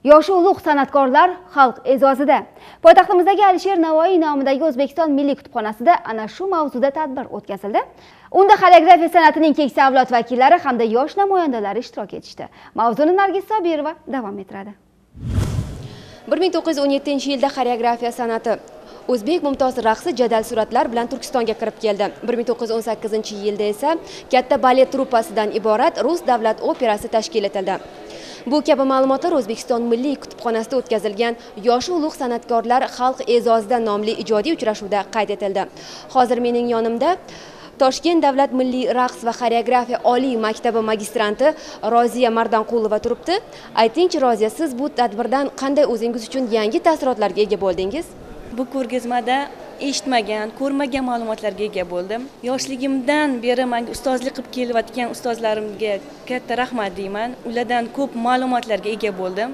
Yoshi ulug' san'atkorlar xalq e'zozida. Poytaxtimizdagi Alisher Navoiy nomidagi O'zbekiston Milliy kutubxonasida ana shu mavzuda tadbir o'tkazildi. Unda xoreografiya san'atining keksa avlod vakillari hamda yosh namoyandalari ishtirok etishdi. Mavzuni Nargiz Sobirova davom ettiradi. 1917-yilda xoreografiya san'ati o'zbek mumtoz raqsi jadal suratlar bilan Turkistonga kirib keldi. 1918-yilda esa katta balet truppasidan iborat Rus davlat operasi tashkil etildi. Bu kabi ma'lumotlar O'zbekiston Milliy kutubxonasida o'tkazilgan Yoshi ulug' san'atkorlar xalq e'zozida nomli ijodiy uchrashuvda qayd etildi. Hozir mening yonimda Toshkent davlat milliy raqs va xoreografiya oliy maktabi magistranti Roziya Mardonqulova turibdi. Aytingchi Roziya, siz bu tadbirdan qanday o'zingiz uchun yangi taassurotlarga ega bo'ldingiz? Bu ko'rgazmada eshitmagan, ko'rmagan ma'lumotlarga ega bo'ldim. Yoshligimdan beri menga ustozlik qilib kelayotgan ustozlarimga katta rahmat deyman. Ulardan ko'p ma'lumotlarga ega bo'ldim.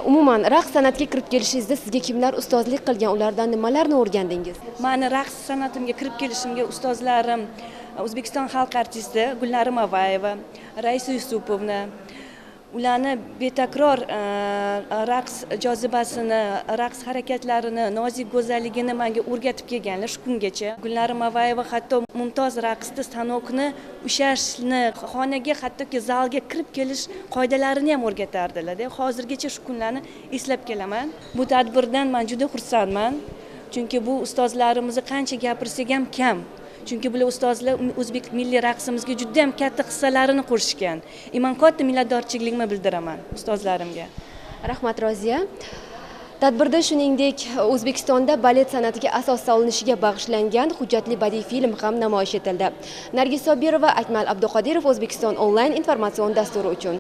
Umuman raqs san'atiga kirib kelishingizda sizga kimlar ustozlik qilgan, ulardan nimalarni o'rgandingiz? Meni raqs san'atimga kirib kelishimga ustozlarim O'zbekiston xalq artisti Gulnara Mavayeva, Raisa Yusupovna, ularni betakror raqs jozibasini, raqs harakatlarini, nozik go'zalligini menga o'rgatib kelganlar shu kungacha. Gulnara Mavayeva hatto mumtoz raqsda stanokni ushlashni, xonaga hattoki zalga kirib kelish qoidalarini ham o'rgatardilar. Hozirgacha shu kunlarni eslab kelaman. Bu tadbirdan men juda xursandman, chunki bu ustozlarimizni qancha gapirsak ham kam. Chunki bular ustozlar o'zbek milliy raqsimizga juda ham katta hissalarini qo'shgan. Men katta minnatdorchiligimni bildiraman ustozlarimga. Rahmat Roziya. Tadbirda shuningdek O'zbekistonda balet san'atiga asos solinishiga bag'ishlangan hujjatli badiiy film ham namoyish etildi. Nargiz Sobirova, Akmal Abduqodirov, O'zbekiston onlayn informatsion dasturi uchun.